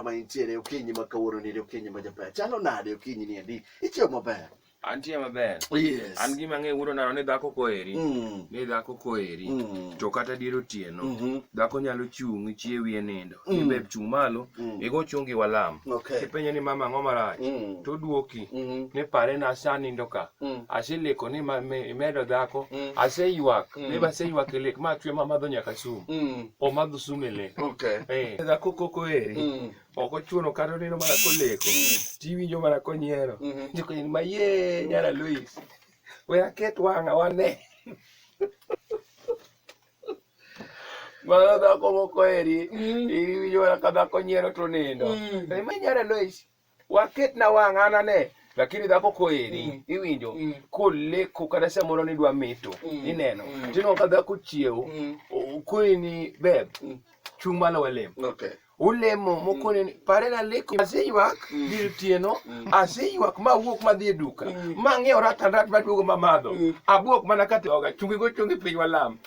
ma intiere okinyi ma kawuono ni okinyi ma jaber. Chalo nade okinyi ni endi? Ichiewo maber? Antie maber. Yes. An gima ang'eyo wuod Onaro ni dhako koheri, ni dhako koheri, to kata dier otieno, dhako nyalo chung' ichiewi e nindo. Ni babe chung' malo, igo chongi walam. Kipenje ni mama ang'o marach, to oduoki ni pare na asenindo ka, aseleko ni imedo dhako, aseywak, babe aseywak e lek ma achwe mamadho nyaka sum. Omadho sum e lek. Dhako kokoheri, Ok ochuno kata oneno mana koleko. Tiwinjo mana konyiero. Jokonyi ma ye nyara Lois. We aket wang'a wane. Mano dhako moko eri. Iwinjo mana ka dhako nyiero to nindo. Ma nyara Lois. Waket na wang'a an ane. Lakini dhako koheri, iwinjo, koleko kata samoro ni dwa meto, ineno. Tineno ka dhako chiewo, okoni ni beb, chung' malo walem. Ulemo mokone ni pare na leko aseywak dir otieno aseywak ma awuok madhi e duka ma ang'iewo rat and rat maduogo mamadho abuok mana ka dhoga chungi go chungi piny walam.